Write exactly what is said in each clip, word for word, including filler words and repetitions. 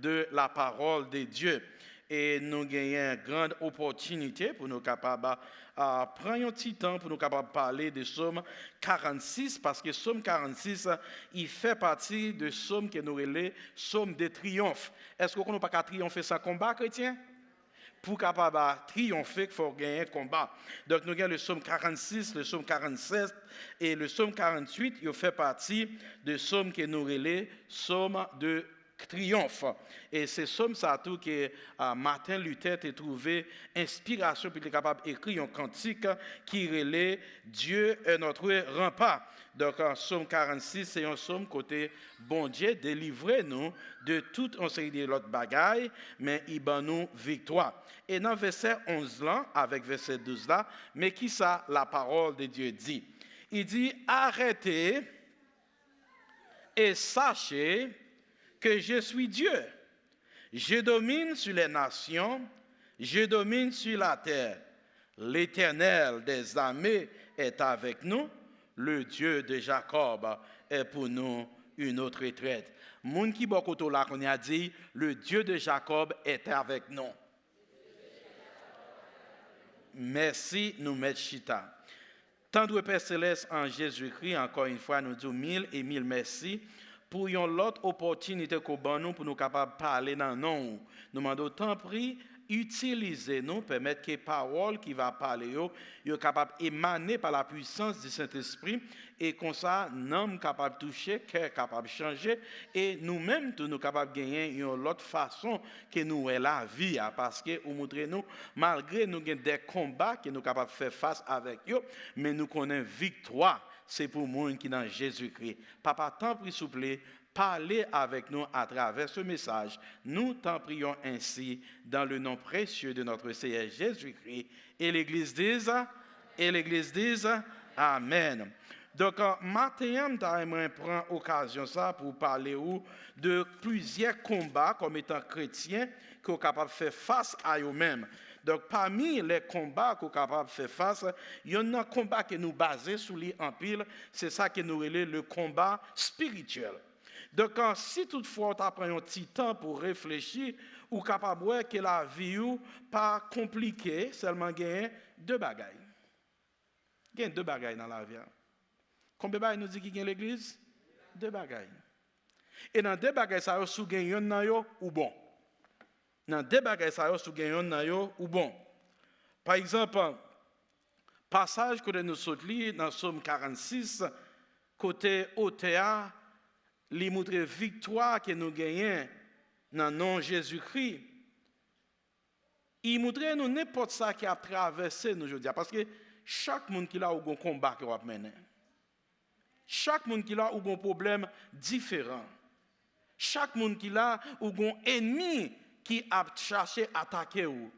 de la parole de Dieu. E nou genyen gran opòtinite pou nou kapab, a, pran yon ti tan pou nou kapab pale de Sòm karannsis, paske Sòm karannsis, i fè pati de Sòm ke nou rele Sòm de triyonf. Èske w konnen w pa ka triyonfe san konba, kretyen? Pou w kapab, a, triyonfe, fò w genyen konba. Donk, nou gen le Sòm karannsis, le Sòm karannsèt e le Sòm karannwit, yo fè pati de Sòm ke nou rele Sòm de triyonf. E se Sòm sa tou ke, a, Martin Luther te twouve enspirasyon pou li kapab ekri yon kantik ki rele Dieu est notre rempart. Donk, a, Sòm karannsis se yon sòm kote Bondye delivre nou de tout yon seri de lòt bagay, men i ban nou viktwa. E nan vèsè onz lan avèk vèsè douz la, men kisa la parole de Dieu di? I di, Arrêtez et sachez que je suis Dieu. Je domine sur les nations, je domine sur la terre. L'Éternel des armées est avec nous, le Dieu de Jacob est pour nous une autre retraite. Moun ki bò kote w la kounye a di, Le Dieu de Jacob est avec nous. Mèsi, nou mèt chita. Tandre Pè Selès an Jezikri, ankò yon fwa, nou di w mil e mil mèsi pou yon lòt opòtinite ke w ban nou pou nou kapab pale nan non w. Nou mande w, tanpri, itilize nou, pèmèt ke pawòl ki va pale yo, yo kapab emane pa la puissance du Saint-Esprit, e konsa, nanm kapab touche, kè kapab chanje, e nou menm tou, nou kapab genyen yon lòt fason ke nou wè lavi a, paske ou montre nou, malgre nou gen de konba ke nou kapab fè fas avèk yo, men nou konnen viktwa se pou moun ki nan Jezikri. Papa, tanpri, souple, pale avèk nou atravè se mesaj. Nous t'en prions ainsi dans le nom précieux de notre Seigneur Jésus-Christ. Et l'Église dise, et l'Église dise, Amen. Donk, maten an, m ta renmen pran okazyon sa pou pale ou de plizyè konba kòm etan kretyen ke w kapab fè fas a yo menm. Donk, pami lè konba ke w kapab fè fas, yonn nan konba ke nou baze sou li anpil, se sa ke nou rele le konba espirityèl. Donk, an, si toutfwa w ta pran yon ti tan pou reflechi, ou kapab wè ke lavi ou pa konplike, sèlman genyen de bagay. Gen de bagay nan lavi a. Konbyen bagay nou di ki gen legliz? De bagay. E nan de bagay sa yo, si w gen yonn nan yo, ou bon. Nan de bagay sa yo, si w gen yonn nan yo, ou bon. Pa egzanp, pasaj kote nou sot li nan Sòm karannsis, kote otè a, li montre viktwa ke nou genyen nan non Jezikri. Li montre nou nenpòt sa ki ap travèse nou jodi a. Paske chak moun ki la, ou gon konba ke w ap mennen. Chak moun ki la, ou gon pwoblèm diferan. Chak moun ki la, ou gon ènmi ki ap chache atake w.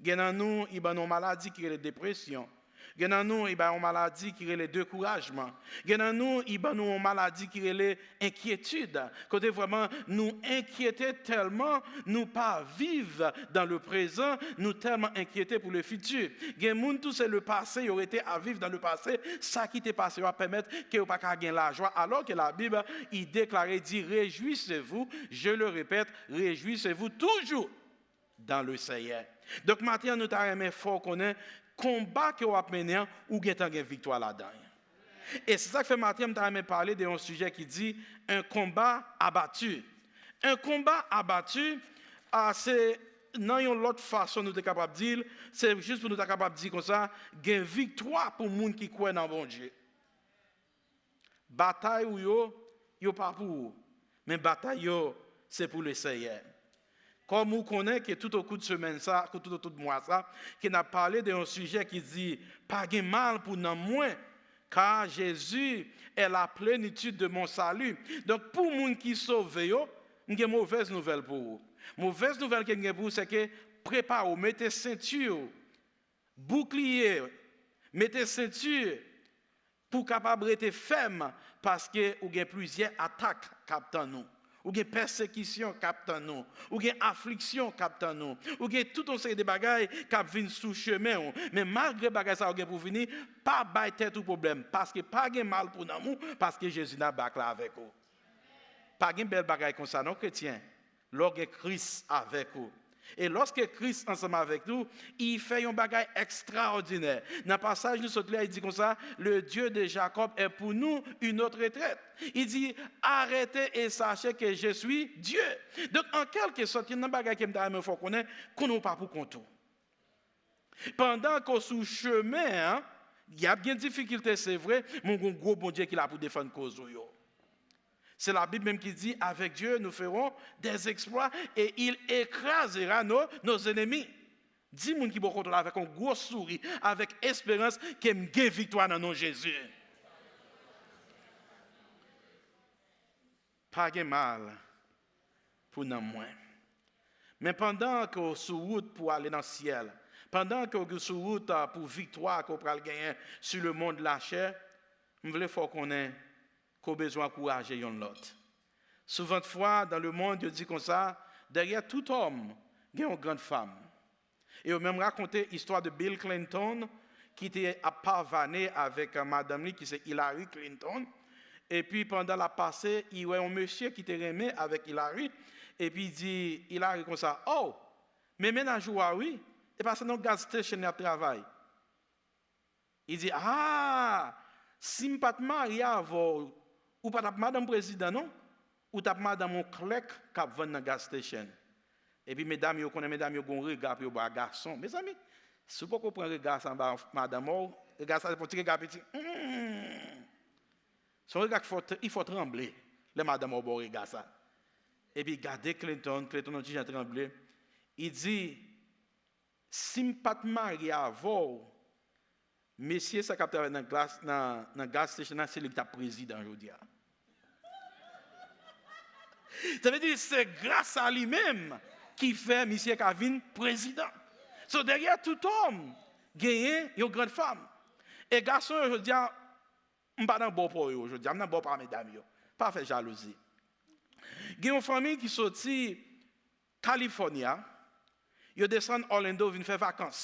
Gen nan nou, li ban nou yon maladi ki rele depresyon. Gen nan nou, li ba yon maladi ki rele dekourajman. Gen nan nou, li ban nou yon maladi ki rele enkyetid. Kote vrèman nou enkyete tèlman nou pa viv dans le présent, nou tèlman enkyete pou le futur. Gen moun tou se le passé, yo rete a viv dans le passé. Sa ki te pase yo a pèmèt ke yo pa ka gen lajwa. Alò ke Labib, li deklare, di, Réjouissez-vous, je le répète, réjouissez-vous toujours dans le Seigneur. Donk, maten an, nou ta renmen fè w konnen konba ke w ap mennen an, ou gentan gen viktwa ladan l. E se sa k fè maten an, m ta renmen pale de yon sijè ki di, un combat abattu. Un combat abattu, a, se nan yon lòt fason nou te kapab di l, se jis pou nou ta kapab di konsa, gen viktwa pou moun ki kwè nan Bondye. Batay ou yo, yo pa pou ou, men batay yo, se pou le Seyè. Kòm ou konnen ke tout au cours de semaine sa, ke tout au cours de mwa sa, ke n ap pale de yon sijè ki di, pa gen mal pou nanm mwen, car Jésus est la plénitude de mon salut. Donk, pou moun ki sove yo, m gen movèz nouvèl pou ou. Movèz nouvèl ke m gen pou ou, se ke prepare w, mete senti w, boukliye, mete senti pou w kapab rete fèm, paske ou gen plizyè atak k ap tann ou. Ou gen pèsekisyon k ap tann ou. Ou gen afliksyon k ap tann ou. Ou gen tout yon seri de bagay k ap vin sou chemen w. Men malgre bagay sa yo gen pou vini, pa bay tèt ou pwoblèm, paske pa gen mal pou nanm ou, paske Jezi nan bak la avèk ou. Pa gen bèl bagay konsa non, kretyen. Lè w gen Kris avèk ou. E lòske Kris ansanm avèk nou, li fè yon bagay ekstraòdinè. Nan pasaj nou sot li a, li di konsa, Le Dieu de Jacob est pour nous une autre retraite. Li di, Arrêtez et sachez que je suis Dieu. Donk, an kèlke sòt, youn nan bagay ke m ta renmen fè w konnen, konnen w pa pou kont ou. Pandan ke w sou chemen an, y ap gen difikilte, se vre, men w gen yon gwo Bondye ki la pou defann koz ou yo. Se Labib menm ki di, Avec Dieu, nous ferons des exploits et il écrasera nos, nos ennemis. Di moun ki bò kote w la avèk yon gwo souri, avèk esperans ke m gen viktwa nan non Jezi. Pa gen mal pou nanm mwen. Men pandan ke w sou wout pou ale nan syèl, pandan ke w sou wout, ah, pou viktwa ke w pral genyen sou lemonn lachè, m vle fè w konnen ke w bezwen ankouraje youn lòt. Souvantfwa, dans le monde, yo di konsa, Derrière tout homme, gen yon grann fanm. E yo menm rakonte istwa de Bill Clinton, ki te ap pavane avèk, euh, madanm li, ki se Hillary Clinton. Epi pandan l ap pase, li wè yon mesye ki te renmen avèk Hillary. Epi li di Hillary konsa, Oh, men mennaj ou a wi, e pa se nan gas station li ap travay. Li di, Ah, si m pa t marye avè w, ou pa t ap madanm prezidan non, ou t ap madanm yon klèk k ap vann nan gas station. Epi medam yo, konnen medam yo gen yon rega pou yo ba gason. Mezanmi, si w poko pran rega sa anba madanm ou, rega sa se yon ti rega piti. Hmm. Se yon rega ki fè w t-, li fè w tranble lè madanm ou ba w rega sa. Epi gade Clinton, Clinton yon ti jan tranble. Li di, Si m pa t marye avè w, mesye sa k ap travay nan glas, nan, nan gas station nan, se li ki t ap prezidan jodi a. Sa vle di, se gras a li menm ki fè misye ka vin prezidan. So, derrière tout homme, genyen yon grande femme. E gason yo jodi a, m pa nan bò pa yo jodi a, m nan bò pa medam yo. Pa fè jalouzi. Gen yon fanmi ki soti California, yo desann Orlando vin fè vakans.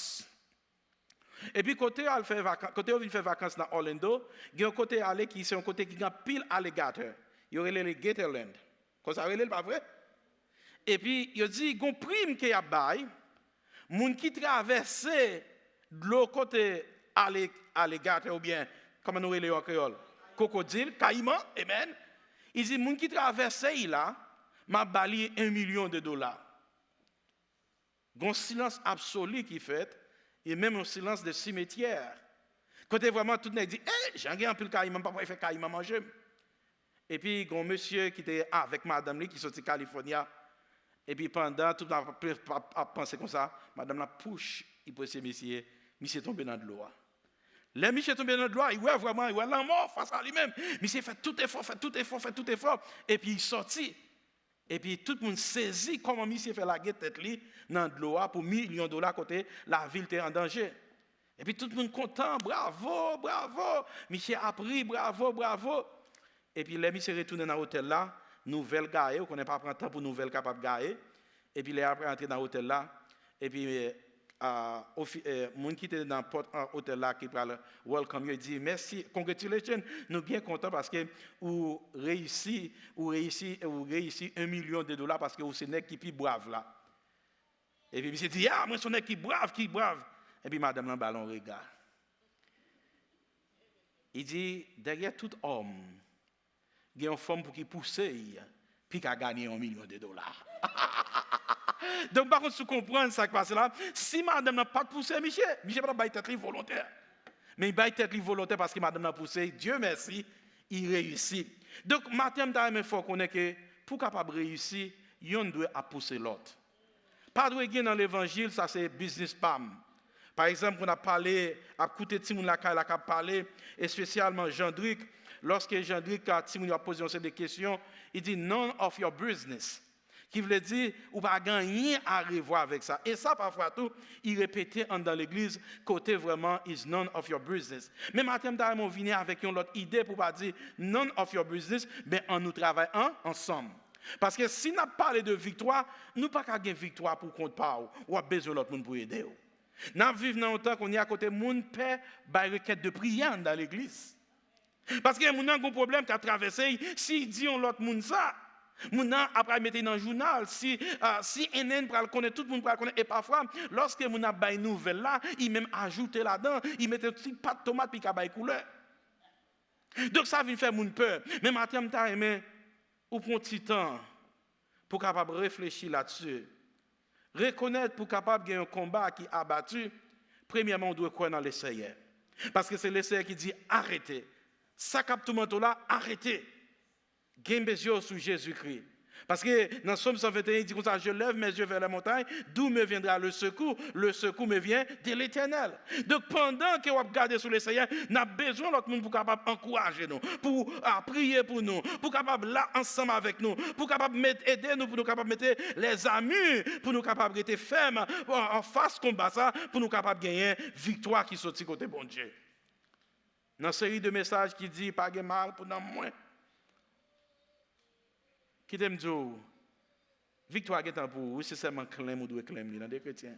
Epi kote yo al fè vakan-, kote yo vin fè vakans nan Orlando, gen yon kote ale ki se yon kote ki gen anpil alligator. Yo rele li Gatorland. Konsa yo rele l, pa vre? Epi yo di gon prim ke y ap bay moun ki travèse dlo kote ale-, alligator oubyen, kòman nou rele yo an kreyòl? Kokodil, kayiman, amen. Li di moun ki travèse l la, m ap ba li yon milyon de dola. Gon silans absoli ki fèt, e menm yon silans de simetyè. Kote vrèman tout nèg di, Ey, jan gen anpil kayiman, m pa pral fè kayiman manje m. Epi gon mesye ki te avèk madanm li ki soti California. Epi pandan tout moun ap, ap, ap panse konsa, madanm lan push, li prese misye, misye tonbe nan dlo a. Lè misye tonbe nan dlo a, li wè vrèman, li wè lanmò fas a li menm. Misye fè tout efò, fè tout efò, fè tout efò, epi li sòti. Epi tout moun sezi kòman misye fè lage tèt li nan dlo a pou milyon dola kote lavi l te an danje. Epi tout moun kontan, bravo, bravo. Misye ap ri, bravo, bravo. Epi lè misye retounen nan otèl la, nouvèl gaye, ou konnen pa pran tan pou nouvèl kapab gaye. Epi lè y ap rantre nan otèl la, epi, a, ofi-, e, moun ki te nan pòt, a, otèl la ki pral welcome yo, di, Mèsi, congratulations, nou byen kontan paske ou reyisi, ou reyisi, ou reyisi yon milyon de dola paske ou se nèg ki pi brav la. Epi misye di, Ya, mwen se yon nèg ki brav, ki brav. Epi madanm lan ba l yon rega. Li di, Derrière tout homme, gen yon fanm pou ki pouse l, pi ka ganye yon milyon de dola. Donk, m pa konn si w konprann sa k pase la. Si madanm nan pa t pouse misye, misye pa t ap bay tèt li volontè. Men li bay tèt li volontè paske madanm nan pouse l, Dye mèsi, li reyisi. Donk, maten an, m ta renmen fè w konnen ke pou w kapab reyisi, yonn dwe ap pouse lòt. Pa dwe gen nan levanjil, sa se biznis pa m. Pa egzanp, moun ap pale, ap koute timoun lakay la k ap pale, espesyalman Jandrik, lòske Jandrik, a, timoun yo ap poze yon seri de kesyon, li di, None of your business. Ki vle di, ou pa gen anyen a revwa avèk sa. E sa, pafwa tou, li repete anndan legliz, kote vrèman, is none of your business. Men maten, m ta renmen w vini avèk yon lòt ide pou w pa di, None of your business, men ann nou travay an, ansanm. Paske si n ap pale de viktwa, nou pa ka gen viktwa pou kont pa w. W ap bezwen lòt moun pou ede w. N ap viv nan yon tan kounye a kote moun pè bay rekèt de priyè anndan legliz. Paske moun nan gon pwoblèm k ap travèse l, si l di yon lòt moun sa, Moun nan ap pral mete nan jounal, si, ah, si N N pral konnen, tout moun pral konnen. E pafwa, lòske moun ap bay nouvèl la, li menm ajoute ladan, li mete yon ti pat tomat pou li ka bay koulè. Donk, sa vin fè moun pè. Men maten an, m ta renmen ou pran ti tan pou kapab reflechi ladsi. Rekonèt pou kapab gen yon konba ki abati, premyèman, ou dwe kwè nan Leseyè. Paske se Leseyè ki di, "Arete. Sa k ap toumante w la, arete. Kenbe zye w sou Jezikri." Paske nan Sòm san venteyen, li di konsa, "Je lève mes yeux vers les montagnes, d'où me viendra le secours? Le secours me vient de l'Éternel." Donk, pandan ke w ap gade sou Leseyè, n ap bezwen lòt moun pou kapab ankouraje nou, pou, ah, priye pou nou, pou kapab la ansanm avèk nou, pou kapab met, ede nou, pou nou kapab mete lèzami, pou nou kapab rete fèm, ah, anfas konba sa, pou nou kapab genyen viktwa ki soti kote Bondye. Nan seri de mesaj ki di, "Pa gen mal pou nanm mwen." Kite m di w, viktwa gentan pou ou, wi, se sèlman klenm ou dwe klenm li, tande, kretyen.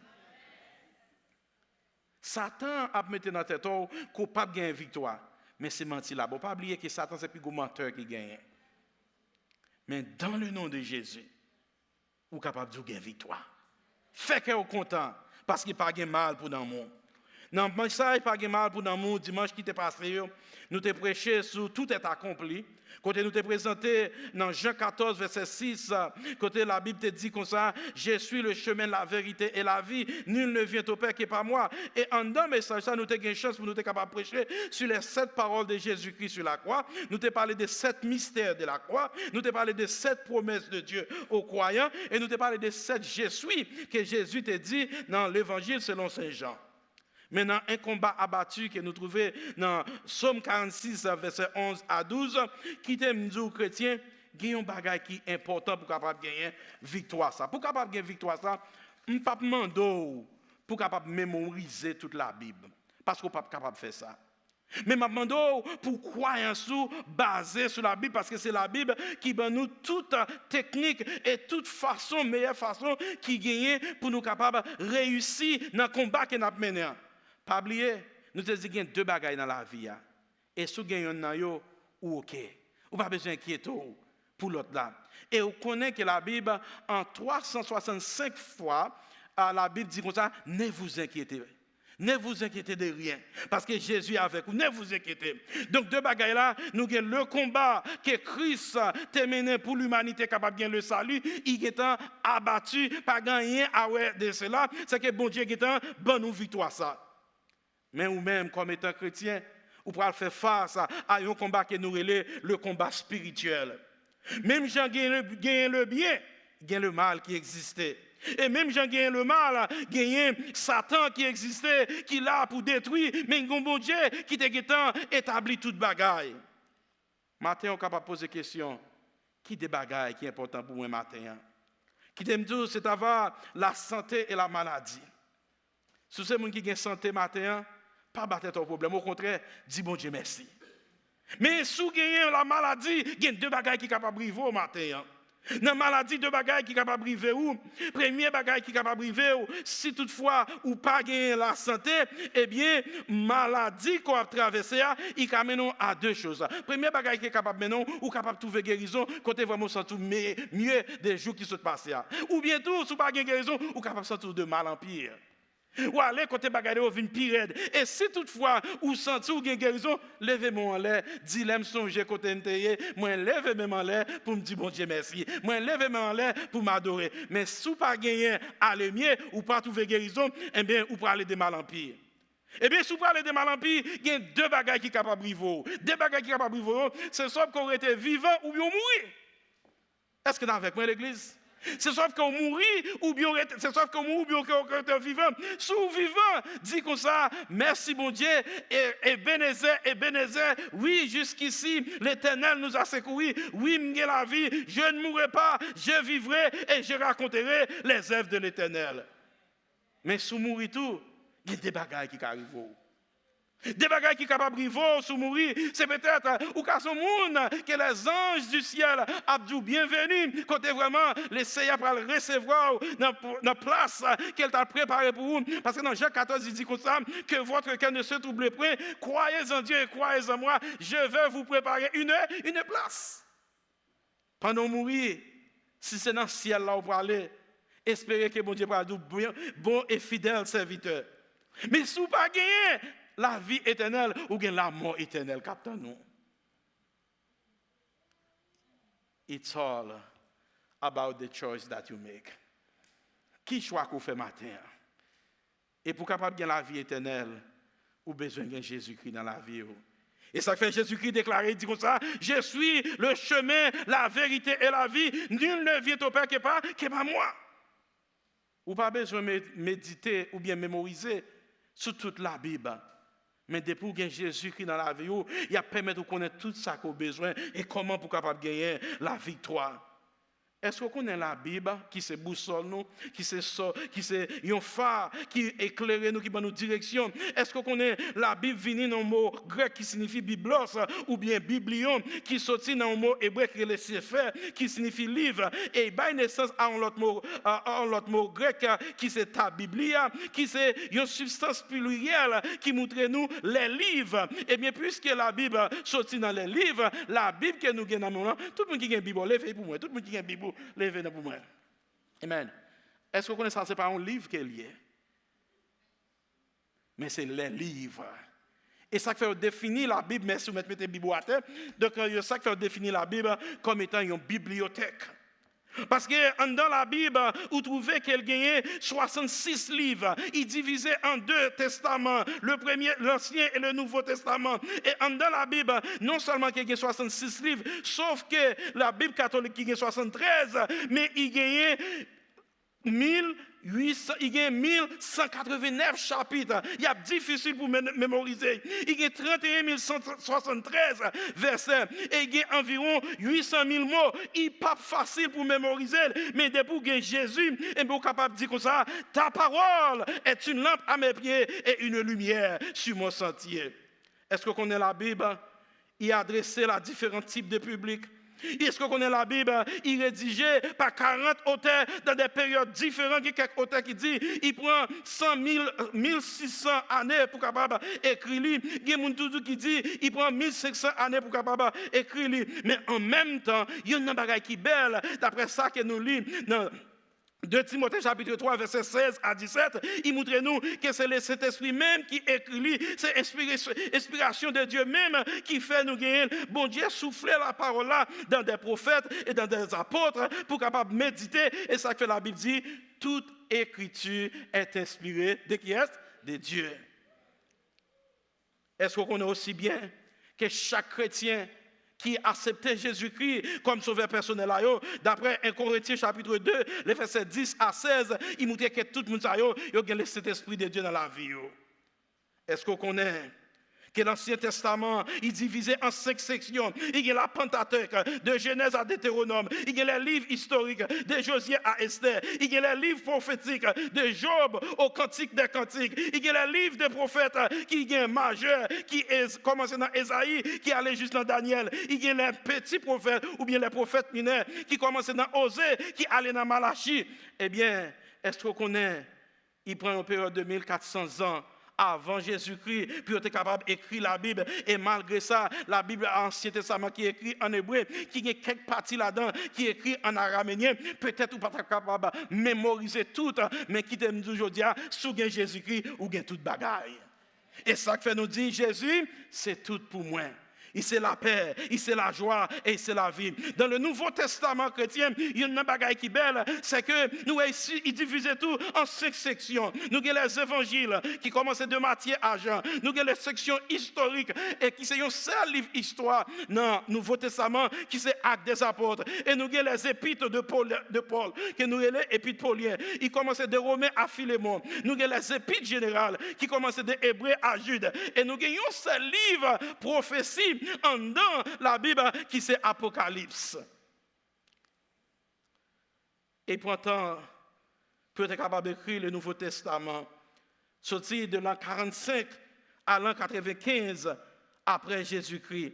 Satan ap mete nan tèt ou ke w p ap genyen viktwa, men se manti la. Bon, pa bliye ke Satan se pi gwo mantè ki genyen. Men dans le nom de Jésus, ou kapab di w gen viktwa. Fè kè w kontan, paske pa gen mal pou nanm ou. Nan mesaj "Pa gen mal pou nanm ou" dimanch ki te pase yo, nou te preche sou "Tout est accompli", kote nou te prezante nan Jan katòz, vèsè sis, kote Labib te di konsa, "Je suis le chemin, la vérité et la vie. Nul ne vient au Père que par moi." E anndan mesaj sa, nou te gen chans pou nou te kapab preche sur les sept paroles de Jésus-Christ sur la croix. Nou te pale de sèt mistè de la croix. Nou te pale de sèt pwomès de Dieu aux croyants. E nou te pale de sèt "je suis" ke Jezi te di nan Levanjil selon Sen Jan. Men nan yon konba abati ke nou twouve nan Sòm karannsis, vèsè onz a douz, kite m di w, kretyen, gen yon bagay ki enpòtan pou kapab genyen viktwa sa. Pou kapab gen viktwa sa, m p ap mande w pou kapab memorize tout Labib, paske w p ap kapab fè sa. Men m ap mande w pou kwayans ou baze sou Labib, paske se Labib ki ban nou tout teknik e tout fason, meyè fason ki genyen pou nou kapab reyisi nan konba ke n ap mennen an. Pa bliye, nou te di gen de bagay nan lavi a. E si w gen yonn nan yo, ou oke. Ou pa bezwen enkyete w pou lòt la. E ou konnen ke Labib, an twa san swasannsenk fwa, a, Labib di konsa, "Ne vous inquiétez, ne vous inquiétez de rien, paske Jezi avèk ou, ne vous inquiétez." Donk, de bagay la, nou gen le konba ke Kris te mennen pou limanite kapab gen le sali, li gentan abati, pa gen anyen a wè de sela, se ke Bondye gentan ban nou viktwa sa. Men ou menm, kòm etan kretyen, ou pral fè fas a, a yon konba ke nou rele le konba espirityèl. Menm jan genyen le, genyen le byen, gen le mal ki egziste. E menm jan genyen le mal, genyen Satan ki egziste, ki la pou detwi, men gen yon Bondye ki te gentan etabli tout bagay. Maten, ou kapab poze kesyon, "Ki de bagay ki enpòtan pou mwen maten an?" Kite m di w, c'est avoir la santé et la maladie. Si w se moun ki gen sante maten an, pa ba tèt ou pwoblèm. Okontrè, di Bondye mèsi. Men si w genyen lamaladi, gen de bagay ki kapab rive w maten an. Nan maladi, de bagay ki kapab rive w. Premye bagay ki kapab rive w, si toutfwa ou pa genyen lasante, ebyen, maladi ke w ap travèse a, li ka mennen w a de choz. Premye bagay ki kapab mennen w, ou kapab twouve gerizon kote vrèman w santi w me-, mye de jou ki sot pase a. Oubyen tou, si w pa gen gerizon, ou kapab santi w de mal an pi. W ale kote bagay yo vin pi rèd. E si toutfwa ou santi w gen gerizon, leve men w anlè, di, "Lè m sonje kote m te ye, mwen leve men m anlè pou m di Bondye mèsi. Mwen leve men m anlè pou m adore." Men si w pa genyen alemye, ou pa twouve gerizon, enben, ou prale de mal an pi. Ebyen, si w prale de mal an pi, gen de bagay ki kapab rive w. De bagay ki kapab rive w, se swa ke w rete vivan oubyen w mouri. Èske n avèk mwen, legliz? Se swa ke w mouri, oubyen w rete, se swa ke w mouri, oubyen ke w rete vivan. Si w vivan, di konsa, "Mèsi, Bondye, e, Ebenezè, Ebenezè, oui, jusqu'ici, l'Éternel nous a secourus. Oui, m gen lavi, je ne mourrai pas, je vivrai et je raconterai les œuvres de l'Éternel." Men si w mouri tou, gen de bagay ki ka rive w. De bagay ki kapab rive w si w mouri, se petèt, ou ka se yon moun ke lèzanj di syèl ap di w byenveni, kote vrèman Leseyè pral resevwa w nan, nan plas ke l ta prepare pou ou. Paske nan Jan katòz, li di konsa, "Que votre cœur ne se trouble point, croyez en Dieu et croyez en moi, je vais vous préparer une, une place." Pandan w mouri, si se nan syèl la w prale, espere ke Bondye pral di w, "Bon, bon e fidèl sèvitè." Men si w pa genyen lavi etènèl, ou gen lamò etènèl k ap tann ou. It's all about the choice that you make. Ki chwa ke w fè maten an? E pou w kapab gen lavi etènèl, ou bezwen gen Jezikri nan lavi w. E sa k fè Jezikri deklare, li di konsa, "Je suis le chemin, la vérité et la vie. Nul ne vient au Père que par, que par moi." Ou pa bezwen me-, medite oubyen memorize sou tout Labib. Men depi w gen Jezikri nan lavi w, y ap pèmèt ou konnen tout sa ke w bezwen e kòman pou w kapab genyen laviktwa. Èske w konnen Labib, ki se bousòl nou, ki se sò, ki se yon fa ki eklere nou, ki ban nou direksyon? Èske w konnen Labib vini nan yon mo grèk ki siyifi biblos oubyen biblion, ki soti nan yon mo ebre ki rele sefer, ki siyifi liv, e bay nesans a yon lòt mo, a, a yon lòt mo grèk, ki se ta biblia, ki se yon sibstans pliryèl ki montre nou les livres. Ebyen, piske Labib soti nan les livres, Labib ke nou gen nan men w lan, tout moun ki gen Bib, leve pou mwen. Tout moun ki gen Bib, leve nan pou mwen. Amen. Èske w konnen sa se pa yon liv ke l ye? Men se les livres. E sa k fè yo defini Labib, mèsi, ou mèt mete Bib ou atè. Donk, yo, sa k fè yo defini Labib kòm etan yon bibliyotèk. Paske anndan Labib, ou twouve ke l genyen swasannsis liv. Li divize an de testaman, le premye, Lansyen e le Nouvo Testaman. E anndan Labib, non sèlman ke gen swasannsis liv, sof ke Labib katolik ki gen swasanntrèz, men li genyen mil uit san, li gen mil san katreven nèf chapit. Y ap difisil pou men-, memorize. Li gen tranteyen mil san swasanntrèz vèsè. E li gen anviwon uit san mil mo. Li p ap fasil pou memorize l. Men depi w gen Jezi, enben, ou kapab di konsa, ta parole est une lampe à mes pieds et une lumière sur mon sentier. Èske w konnen Labib, li adrese a diferan tip de piblik? Èske w konnen Labib, li redije pa karant otè dan de peryòd diferan? Gen kèk otè ki di li pran san mil, mil sis san ane pou kapab ekri li. Gen moun toujou ki di li pran mil senk san ane pou kapab ekri li. Men an menm tan, youn nan bagay ki bèl, daprè sa ke nou li nan de Timote chapit twa, vèsè sèz a disèt, li montre nou ke se Lesentespri menm ki ekri li. Se enspire-, enspirasyon de Dye menm ki fè nou genyen l. Bondye soufle lapawòl la dan de pwofèt e dan de apot pou kapab medite. E sa k fè Labib di, toute écriture est inspirée de qui est? De Dieu. Èske w konnen osi byen ke chak kretyen ki aksepte Jezikri kòm sovè pèsonèl a yo, daprè en Korentyen chapit de, le vèsè dis a sèz, li montre ke tout moun sa yo, yo gen Lesentespri de Dye nan lavi yo? Èske w konnen ke Lansyen Testaman, li divize an senk seksyon? Li gen la Pantatèk, de Jenèz a Detewonòm. Li gen les livres historiques, de Jozye a Estè. Li gen les livres prophétiques, de Job au Cantique des Cantiques. Li gen les livres de pwofèt, ki gen majè, ki Ez-, kòmanse nan Ezayi, ki ale jis nan Danyèl. Li gen les petits prophètes, oubyen les prophètes mineurs, ki kòmanse nan Oze, ki ale nan Malachi. Ebyen, èske w konnen li pran yon peryòd de mil kat san zan avan Jezikri pou yo te kapab ekri Labib? E malgre sa, Labib a Ansyen Testaman ki ekri ann ebre, ki gen kèk pati ladan ki ekri ann aramenyen, petèt ou pa t ap kapab memorize tout, men kite m di w jodi a, si w gen Jezikri, ou gen tout bagay. E sa k fè nou di, Jezi, se tout pou mwen. Il c'est la paix, il c'est la joie et il c'est la vie. Dans le Nouveau Testament chrétien, youn nan bagay ki bèl, se ke nou wè isi, li divize tou an senk seksyon. Nou gen les évangiles, ki kòmanse de Matye a Jan. Nou gen les sections historiques, e ki se yon sèl liv istwa nan Nouvo Testaman, ki se Actes des Apôtres. E nou gen les épîtres de Paul, de Paul, ke nou rele epit polyen. Li kòmanse de Women a Filemon. Nou gen les épîtres générales, ki kòmanse de Ebre a Jid. E nou gen yon sèl liv pwofesi anndan Labib, ki se Apokalips. E pran tan pou yo te kapab ekri le Nouveau Testament, soti de l'an quarante-cinq a l'an quatre-vingt-quinze apre Jezikri.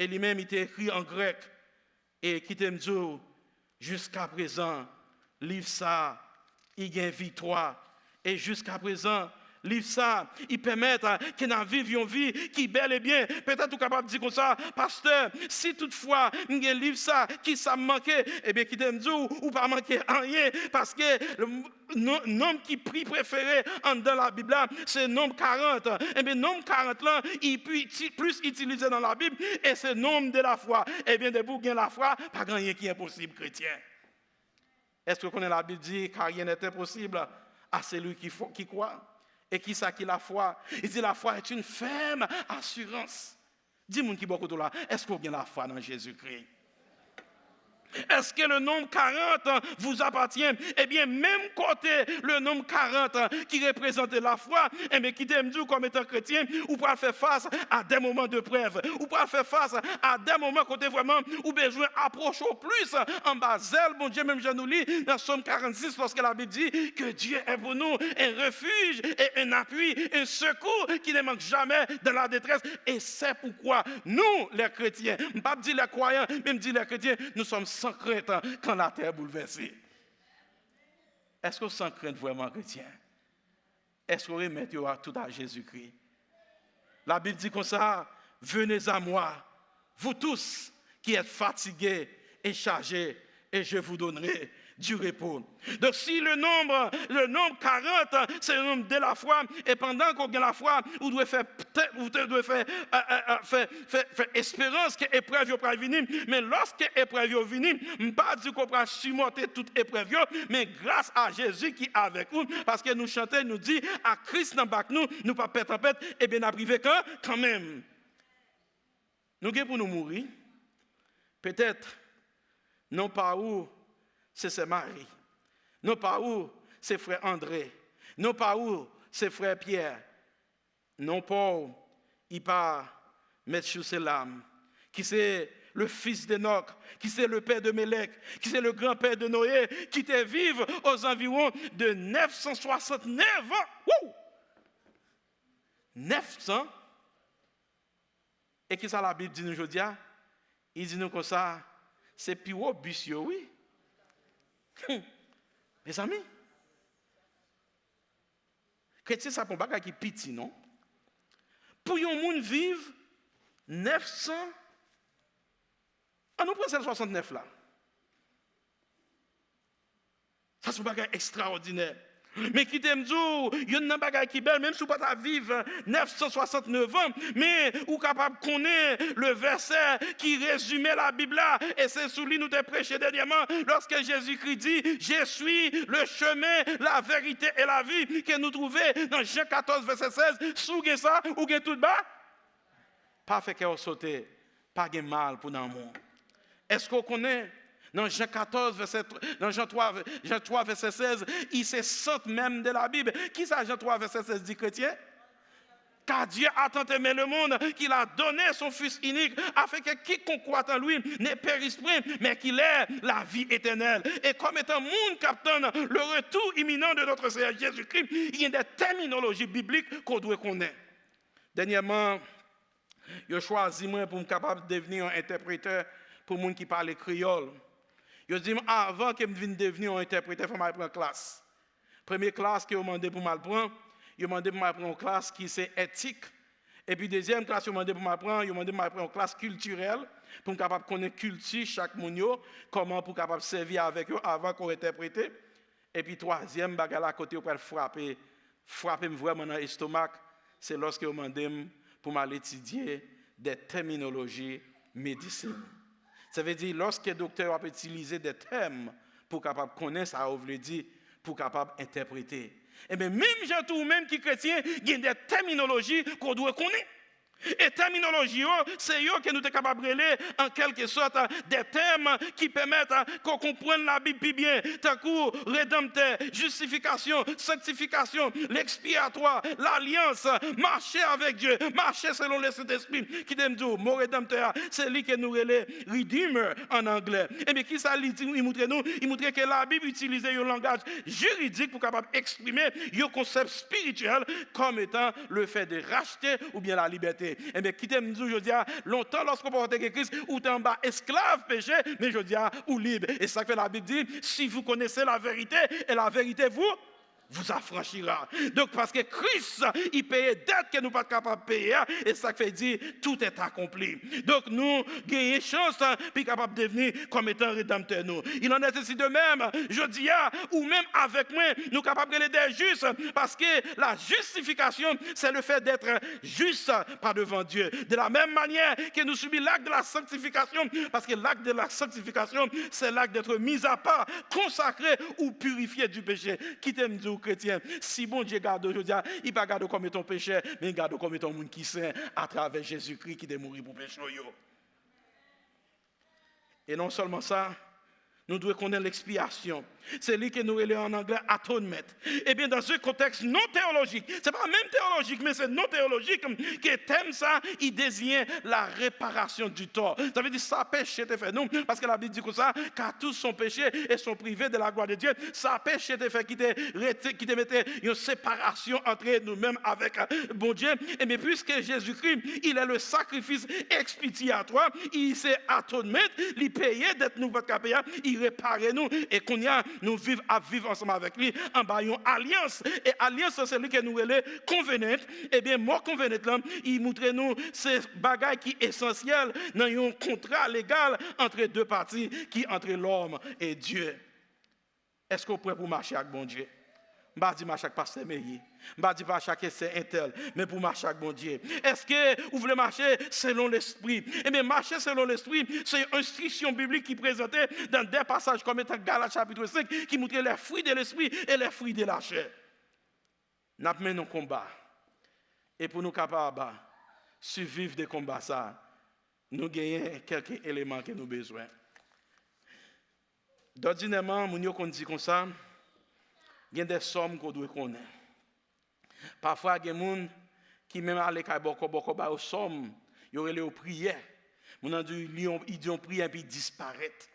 E li menm, li te ekri an grèk. E kite m di w, jiskaprezan, liv sa a, li gen viktwa. E jiskaprezan, Liv sa, li pèmèt ke n a viv yon vi ki bèl e byen. Petèt ou kapab di konsa, pastè, si toutfwa m gen liv sa, ki sa m manke? Ebyen, kite m di w, ou pa manke anyen, paske nonm ki pi prefere anndan Labib la, se nonm karant. Ebyen, nonm karant lan, li plis itilize nan Labib, e se nonm de lafwa. Ebyen, depi w gen lafwa, pa gen anyen ki enposib, kretyen. Èske w konnen Labib di, car rien n'est impossible à celui qui, qui croit? E kisa ki lafwa? Li di, la foi est une ferme assurance. Di moun ki bò kote w la, èske w gen lafwa nan Jezikri? Est-ce que le nombre quarante vous appartient? Ebyen, menm kote le nombre quarante ki reprezante lafwa, ebyen, kite m di w, kòm etan kretyen, ou pral fè fas a de moman de prèv. Ou pral fè fas a de moman kote vrèman ou bezwen apwoche w plis anba zèl Bondye, menm jan nou li nan Sòm karannsis, lòske Labib di que Dieu est pour nous un refuge et un appui, un secours qui ne manque jamais dans la détresse. Et c'est pourquoi nous, les chrétiens, m p ap di les croyants, men m di les chrétiens, nous sommes sans crainte quand la terre est bouleversée. Èske w san krent vrèman, kretyen? Èske w remèt yo a tout a Jezikri? Labib di konsa, venez à moi, vous tous qui êtes fatigués et chargés, et je vous donnerai du repos. Donc, si le nombre, le nombre quarante, c'est le nombre de la foi, e pandan ke w gen lafwa, ou dwe fè, ou te dwe fè, euh, euh, euh, fè, fè, fè esperans ke eprèv yo pral vini. Men lòske eprèv yo vini, m pa di ke w pral simote tout eprèv yo, men gras a Jezi ki avèk ou, paske nou chante, nou di, ak Kris nan bak nou, nou p ap pè tanpèt, ebyen n ap rive kan, kanmenm. Nou gen pou nou mouri. Petèt, non pa ou, se sè Mari. Non pa ou, se frè André. Non pa ou, se frè Pyè. Non pa w, i pa Mèt Chouselam, ki se le fils d'Enoch, qui c'est le père de Mélec, qui c'est le grand-père de Noé, ki te viv aux environs de neuf cent soixante-neuf ans. Wouw! Neuf cents. E kisa Labib di nou jodi a? Li di nou konsa, se pi wo bis yo, wi. Mezanmi, kretyen sa pa yon bagay ki piti, non. Pou yon moun viv nèf san, an nou pran sèl swasantnèf la. Sa se yon bagay ekstraòdinè. Men kite m di w, youn nan bagay ki bèl, menm si w pa ta viv nèf san swasantnèf an, men ou kapab konnen le vèsè ki rezime Labib la, e se sou li nou te preche dènyèman, lòske Jezikri di, Je suis le chemin, la vérité et la vie, ke nou twouve nan Jan katòz, vèsè sèz, si w gen sa, ou gen tout ba. Pa fè kè w sote, pa gen mal pou nanm ou. Èske w konnen nan Jan katòz, vèsè, nan Jan twa, Jan twa, vèsè sèz, li se sant menm de la Bible. Kisa Jan twa, vèsè sèz di, kretyen? Car Dieu a tant aimé le monde qu'il a donné son Fils unique, afin que quiconque croit en lui ne périsse point, mais qu'il ait la vie éternelle. E kòm etan moun k ap tann le retour imminent de notre Seigneur Jésus-Christ, il y a des terminologies bibliques ke w dwe konnen. Dènyèman, yo chwazi mwen pou m kapab devni yon entèpretè pou moun ki pale kreyòl. Yo di m avan ke m vin devni yon entèpretè, fò m al pran klas. Premye klas ke yo mande pou m al pran, yo mande pou m al pran yon klas ki se etik. Epi dezyèm klas yo mande pou m al pran, yo mande m al pran yon klas kiltirèl pou m kapab konnen kilti chak moun yo, kòman pou kapab sèvi avèk yo avan ke w entèprete. Epi twazyèm bagay la kote yo pral frape, frape m vrèman nan estomak, se lòske yo mande m pou m al etidye de tèminoloji medisin. Sa vle di, lòske doktè yo ap itilize de tèm pou kapab konnen sa yo vle di, pou kapab entèprete. Ebyen, menm jan tou ou menm ki kretyen, gen de tèminoloji ke w dwe konnen. E tèminoloji yo, se yo ke nou te kapab rele, an kèlke sòt, de tèm ki pèmèt ke w konprann Labib pi byen, tankou redanmtè, jistifikasyon, sanktifikasyon, lekspiyatwa, lalyans, mache avèk Dye, mache selon Lesentespri. Kite m di w, mo redanmtè a, se li ke nou rele redeemer an anglè. Ebyen, kisa li di, li moutre nou? Li moutre ke Labib itilize yon langaj jiridik pou kapab eksprime yon konsèp espirityèl kòm etan le fait de racheter oubyen la liberté. Ebyen, kite m di w jodi a, lontan, lòske w pa te gen Kris, ou te anba esklav peche, men jodi a, ou lib. E sa k fè Labib di, si vous connaissez la vérité, et la vérité vous vous affranchira. Donk, paske Kris, li peye dèt ke nou pa t kapab peye a, e sa k fè di, tout est accompli. Donk, nou genyen chans pou kapab devni kòm etan redanmtè nou. Il en est ainsi de même, jodi a, ou menm avèk mwen, nou kapab rele des justes, paske la justification, c'est le fait d'être juste par devant Dieu. De la même manière que nous subissons l'acte de la sanctification, parce que l'acte de la sanctification, c'est l'acte d'être mis à part, consacré ou purifié du péché. Kite m di w, kretyen, si Bondye gade w jodi a, li pa gade w kòm etan yon pechè, men li gade w kòm etan yon moun ki sen atravè Jezikri ki te mouri pou peche w yo. E non sèlman sa, nou dwe konnen lekspyasyon. Se li ke nou rele an anglè atonement. Ebyen, dans un contexte non théologique, se pa menm teyolojik, men se non teyolojik ke tèm sa, i deziyen la réparation du tort. Sa vle di sa peche te fè nou, paske Labib di konsa, car tous sont péchés et sont privés de la gloire de Dieu. Sa peche te fè ki te rete, ki te mete yon separasyon antre nou menm avèk Bondye. Ebyen, puisque Jésus-Christ, il est le sacrifice expiatoire, il se atonement, li peye dèt nou pa t ka peye a, li repare nou. E kounye a, nou viv, ap viv ansanm avèk li anba yon alyans. E alyans lan, se li ke nou rele covenant. Ebyen, mo covenant lan, li montre nou se bagay ki esansyèl nan yon kontra legal antre de pati ki antre lòm e Dye. Èske w prè pou mache ak Bondye? M pa di mache ak pastè Meyi. M pa di mache ak sè entèl, men pou mache ak Bondye. Èske ou vle mache selon lespri? Ebyen, mache selon lespri, se yon enstriksyon biblik ki prezante nan de pasaj kòm etan Galat chapit senk, ki montre les fruits de l'esprit et les fruits de la chair. N ap mennen yon konba. E pou nou kapab siviv de konba sa, nou genyen kèk eleman ke nou bezwen. Dòdinèman, moun yo konn di konsa, gen de sòm ke w dwe konnen. Pafwa, gen moun ki menm ale kay bòkò, bòkò ba yo sòm, yo rele yo priyè. Moun nan di, li yon, li di yon priyè, epi li disparèt.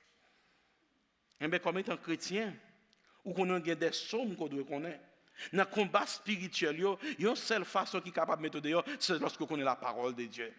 Enben, kòm etan kretyen, ou konnen gen de sòm ke w dwe konnen. Nan konba espirityèl yo, yon sèl fason ki kapab mete w deyò, se lòske w konnen la parole de Dieu.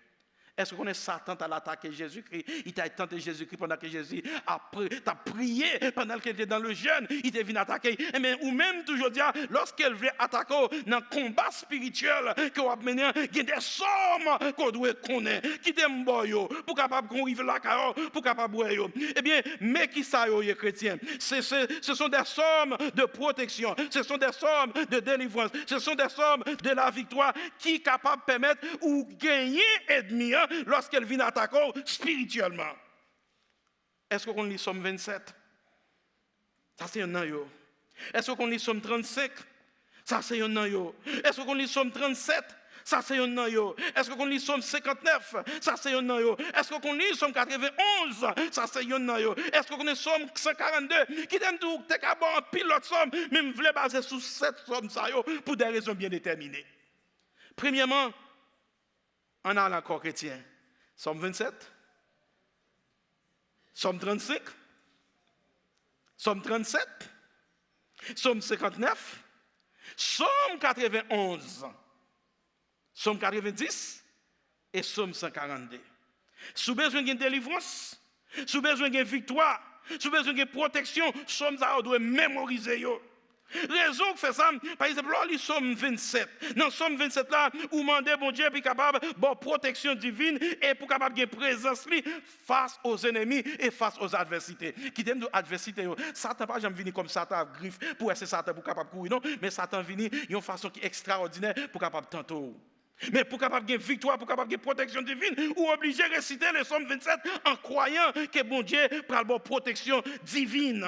Èske w konnen Satan t al atake Jezikri? Li t al tante Jezikri pandan ke Jezi ap pri-, t ap priye, pandan ke l te dans le jeûne, li te vin atake. Enben, ou menm tou jodi a, lòske l vle atake w nan konba espirityèl ke w ap mennen an, gen de sòm ke w dwe konnen. Kite m ba w yo, pou kapab, kon w rive lakay ou, pou kapab wè yo. Ebyen, men ki sa yo ye, kretyen. Ce, ce, ce sont des sòm de protection, ce sont des sòm de délivrance, ce sont des sòm de la victoire ki kapab pèmèt ou genyen ènmi an lòske l vin atake w espirityèlman. Èske w konn li Sòm vennsèt? Sa se yonn nan yo. Èske w konn li Sòm trannsenk? Sa se yonn nan yo. Èske w konn li Sòm trannsèt? Sa se yonn nan yo. Èske w konn li Sòm senkantnèf? Sa se yonn nan yo. Èske w konn li Sòm katrevenonz? Sa se yonn nan yo. Èske w konnen Sòm san karannde? Kite m di w, te ka ba w anpil lòt sòm, men m vle baze sou sèt sòm sa yo pou de rezon byen detèmine. Premyèman, ann ale ankò, kretyen. Sòm vennsèt, Sòm trannsenk, Sòm trannsèt, Sòm senkantnèf, Sòm katrevenonz, Sòm katrevendis e Sòm san karannde. Si w bezwen gen delivrans, si w bezwen gen viktwa, si w bezwen gen pwoteksyon, sòm sa yo dwe memorize yo. Rezon k fè sa, pa egzanp, lè w li Sòm vennsèt, nan Sòm vennsèt la, ou mande Bondye pou l kapab ba w pwoteksyon divin e pou w kapab gen prezans li face aux ennemis et face aux adversités. Kite m di w, advèsite yo, Satan pa janm vini kòm Satan ak grif pou w wè se Satan pou w kapab kouri, non, men Satan vini yon fason ki ekstraòdinè pou w kapab tante w. Men pou w kapab gen viktwa, pou w kapab gen pwoteksyon divin, ou oblije resite le Sòm vennsèt an kwayan ke Bondye pral ba w pwoteksyon divin.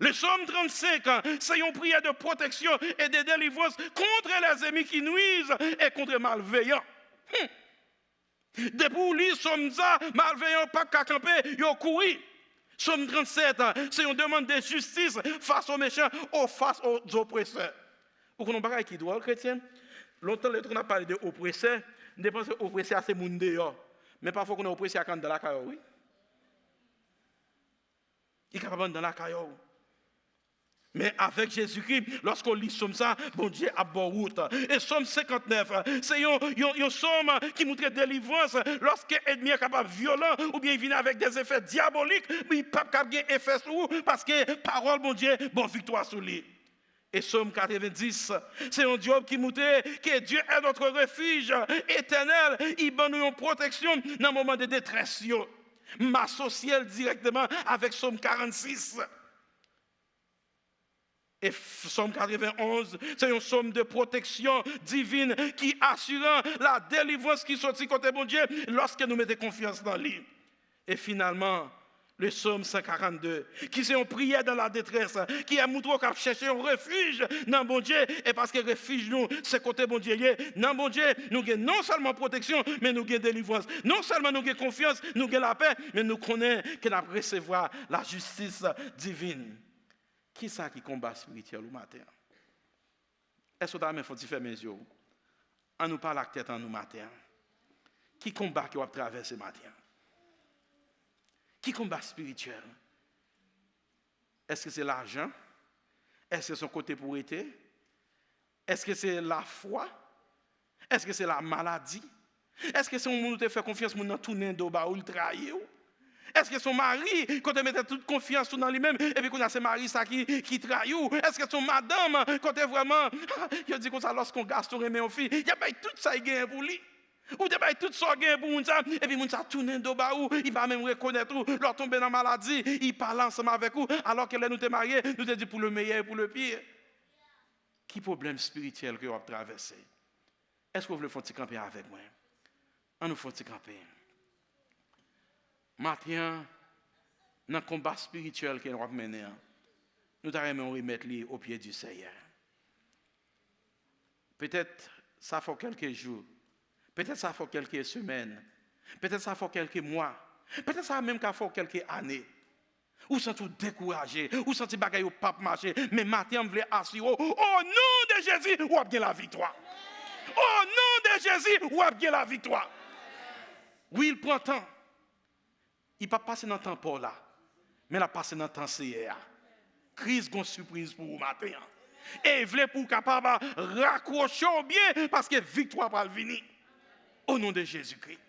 Le Sòm trannsenk, se yon priyè de pwoteksyon e de delivrans contre les ennemis qui nuisent et contre malveillants. Hmm. Depi w li Sòm sa, malveyan pa ka kanpe, yo kouri. Sòm trannsèt, se yon demann de jistis face aux méchants ou face aux oppresseurs. Ou konnen yon bagay ki dwòl, kretyen? Lontan, lè yo te konn ap pale de opresè, m te panse opresè a se moun deyò. Men pafwa, w konnen opresè a ka anndan lakay ou, wi. Li kapab anndan lakay ou. Men avèk Jezikri, lòske w li Sòm sa, Bondye ap ba w wout. E Sòm senkantnèf, se yon, yon, yon sòm ki montre delivrans lòske ènmi an kapab vyolan oubyen li vin avèk dèzefè dyabolik, men li p ap kab gen efè sou ou paske pawòl Bondye ba w viktwa sou li. E Sòm katrevenndis, se yon dyòb ki moutre ke Dieu est notre refuge éternel. Li ban nou yon pwoteksyon nan moman de detrès yo. M asosye l dirèkteman avèk Sòm karannsis. E Sòm katrevenonz, se yon sòm de pwoteksyon divin ki asiran la delivrans ki soti kote Bondye lòske nou mete konfyans nan li. E finalman, le Sòm san karannde, ki se yon priyè dan la detrès, ki a moutre w k ap chèche yon refij nan Bondye, e paske refij nou, se kote Bondye ye, nan Bondye, nou gen non sèlman pwoteksyon, men nou gen delivrans. Non sèlman nou gen konfyans, nou gen lapè, men nou konnen ke n ap resevwa lajistis divin. Kisa ki konba espirityèl ou maten an? Èske w ta renmen fè w ti fèmen zye w? Ann nou pale ak tèt an nou maten an. Ki konba ke w ap travèse maten an? Ki konba espirityèl? Èske se lajan? Èske se yon kote pou w rete? Èske se lafwa? Èske se la maladi? Èske se yon moun ou te fè konfyans, moun nan tounen do ba ou, li trayi w? Èske se yon mari kote mete tout konfyans ou nan li menm, epi kounye a se mari sa ki, ki trayi w? Èske se yon madanm kote vrèman, yo di konsa, lòske yon gason renmen yon fi, y ap bay tout sa li genyen pou li? Ou te bay tout sa w genyen pou moun sa, epi moun sa tounen do ba ou, li pa menm rekonèt ou, lè w tonbe nan maladi, li pale ansanm avèk ou, alòske lè nou te marye, nou te di pour le meilleur et pour le pire. Ki pwoblèm espirityèl ke w ap travèse? Èske w vle fè yon ti kanpe avèk mwen? Ann nou fè yon ti kanpe. Maten an, nan konba espirityèl ke w ap mennen an, nou ta renmen w remèt li o pye di Seyè. Petèt sa fè w kèlke jou, petèt sa fè w kèlke semèn, petèt sa fè w kèlke mwa, petèt sa menm ka fè w kèlke ane. Ou santi w dekouraje, ou santi bagay yo p ap mache, men maten an, m vle asire w, o non de Jezi, w ap gen laviktwa. O non de Jezi, w ap gen laviktwa. Wi, l pran tan. Li p ap pase nan tan pa w la, men l ap pase nan tan Seyè a. Kris gen yon sipriz pou ou maten an. E l vle pou w kapab rakwoche w byen, paske viktwa pral vini. O non de Jezikri.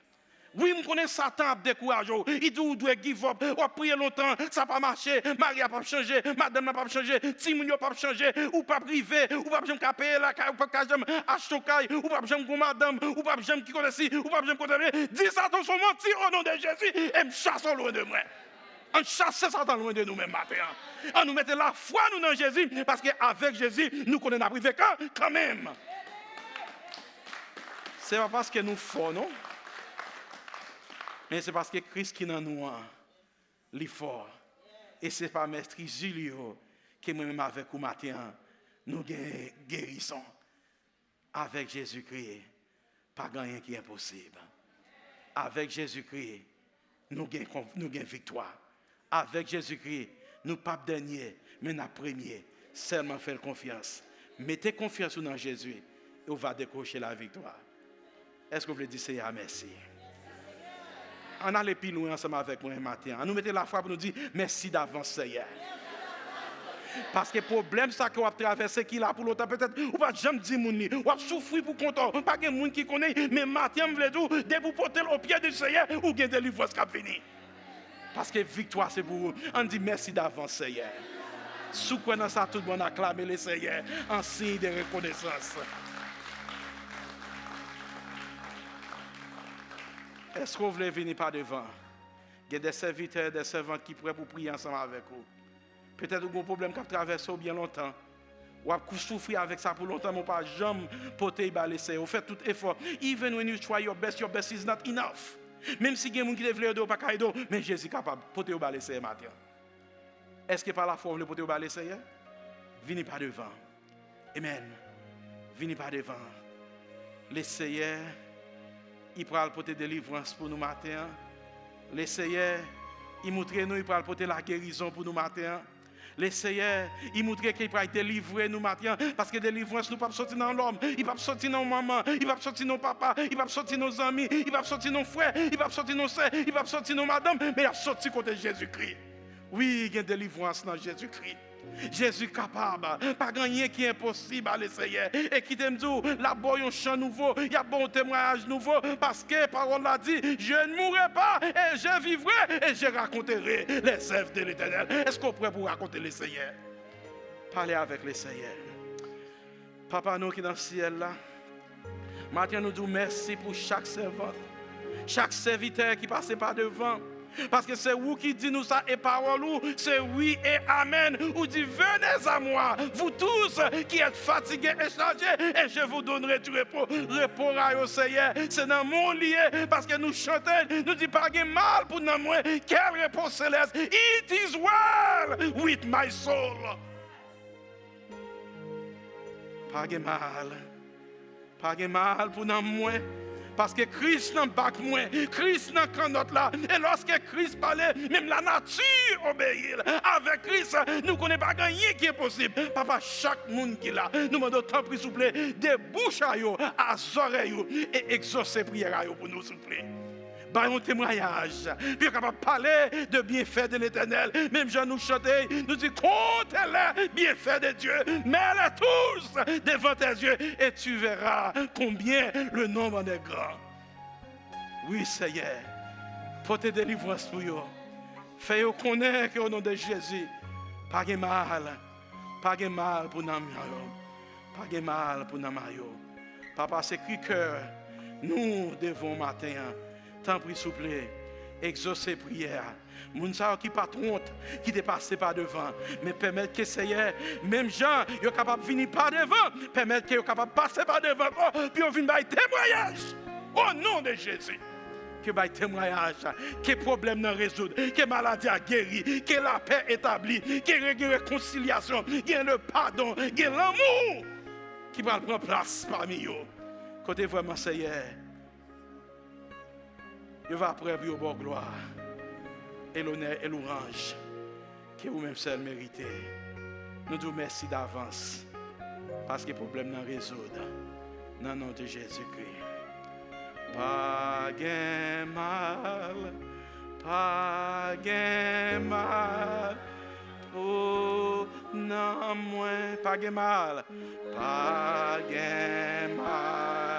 Wi, m konnen Satan ap dekouraje w. Li di w dwe give up. W ap priye lontan, sa pa mache. Mari a p ap chanje, madanm nan p ap chanje, timoun yo p ap chanje, ou p ap rive, ou p ap janm ka peye lakay, ou p ap ka janm achte yon kay, ou p ap janm gon madanm, ou p ap janm ki kote si, ou p ap janm kote vle. Di Satan se yon manti o non de Jezi, e m chase w lwen de mwen. Ann chase Satan lwen de nou menm maten an. Ann nou mete lafwa nou nan Jezi, paske avèk Jezi, nou konnen n ap rive kan, kanmenm. Se pa paske nou fò, non. Men se paske Kris ki nan nou an, li fò. E se pa mèt Julio ke mwen menm avèk ou maten an, nou gen gerizon. Avèk Jezikri, pa gen anyen ki enposib. Avèk Jezikri, nou gen, nou gen viktwa. Avèk Jezikri, nou p ap dènye, men n ap premye. Sèlman fè l konfyans. Mete konfyans ou nan Jezi, e w va dekwoche laviktwa. Èske w vle di Seyè a mèsi? Ann ale pi lwen ansanm avèk mwen maten an. Ann nou mete lafwa pou nou di, mèsi davans, Seyè. Paske pwoblèm sa ke w ap travèse ki la pou lontan, petèt ou pa t janm di moun li. W ap soufri pou kont ou. Pa gen moun ki konnen, men maten an, m vle di w, depi w pote l o pye di Seyè, ou gen delivrans k ap vini. Paske viktwa se pou ou. Ann di, mèsi davans, Seyè. Si w kwè nan sa, tout bon, ann aklame le Seyè an siy de rekonesans. Èske w vle vini pa devan? Gen de sèvitè, de sèvant ki prè pou priye ansanm avèk ou. Petèt ou gen yon pwoblèm k ap travèse w byen lontan. W ap kou-, soufri avèk sa pou lontan, men w pa janm pote l ba le Seyè. Ou fè tout efò. Even when you try your best, your best is not enough. Menm si gen moun ki te vle ede w, pa ka ede w, men Jezi kapab. Pote yo ba le Seyè maten an. Èske pa lafwa w vle pote yo ba le Seyè? Vini pa devan. Amen. Vini pa devan. Le Seyè, li pral pote delivrans pou nou maten an. Le Seyè, li moutre nou li pral pote lagerizon pou nou maten an. Le Seyè, li moutre ke li pral delivre nou maten an. Paske delivrans nou p ap soti nan lòm, li p ap soti nan manman, li p ap soti nan papa, li p ap soti nan zanmi, li p ap soti nan frè, li p ap soti nan sè, li p ap soti nan madanm, men l ap soti kote Jezikri. Wi, gen delivrans nan Jezikri. Jezi kapab. Pa gen anyen ki enposib a le Seyè. E kite m di w, l ap ba w yon chan nouvo, y ap ba w yon temwayaj nouvo, paske pawòl la di, je ne mourrai pas, et je vivrai, et je raconterai les œuvres de l'Éternel. Èske w prè pou w rakonte le Seyè? Pale avèk le Seyè. Papa nou ki nan syèl la, maten nou di w mèsi pou chak sèvant, chak sèvitè ki pase pa devan. Paske se ou ki di nou sa e pawòl ou, se wi e amèn. Ou di, venez à moi, vous tous qui êtes fatigués et chargés, et je vous donnerai du repos. Repo ra yo, Seyè, se nan men w li ye, paske nou chante, nou di, pa gen mal pou nanm mwen. Quel repos céleste. It is well with my soul. Pa gen mal. Pa gen mal pou nanm mwen. Paske Kris nan bak mwen, Kris nan kannòt la. E lòske Kris pale, menm lanati obeyi l. Avèk Kris, nou konnen pa gen anyen ki enposib. Papa, chak moun ki la, nou mande w tanpri souple, debouche a yo, a zòrèy yo, e egzose priyè a yo pou nou, souple. Bay yon temwayaj, pou yo kapab pale de byenfè de Letènèl. Menm jan nou chante, nou di, compte les bienfaits de Dieu, mets-les tous devant tes yeux, et tu verras combien le nombre en est grand. Wi, Seyè, pote delivrans pou yo. Fè yo konnen ke o non de Jezi, pa gen mal, pa gen mal pou nanm yo. Pa gen mal pou nanm a yo. Papa, se kri kè nou devan w maten an. Tanpri, souple, egzose priyè a. Moun sa yo ki pa t wont, ki te pase pa devan. Men pèmèt ke, Seyè, menm jan yo kapab vini pa devan, pèmèt ke yo kapab pase pa devan ankò, pou yo vin bay temwayaj. O non de Jezi. Ke bay temwayaj, ke pwoblèm nan rezoud, ke maladi a geri, ke lapè etabli, ke gen rekonsilyasyon, gen le padon, gen lanmou ki pral pran plas pami yo. Kote vrèman, Seyè, yo va prè pou yo ba w glwa e lonè e lwanj ke ou menm sèl merite. Nou di w mèsi davans, paske pwoblèm nan rezoud nan non de Jezikri. Pa gen mal, pa gen mal pou nanm mwen. Pa gen mal, pa gen mal.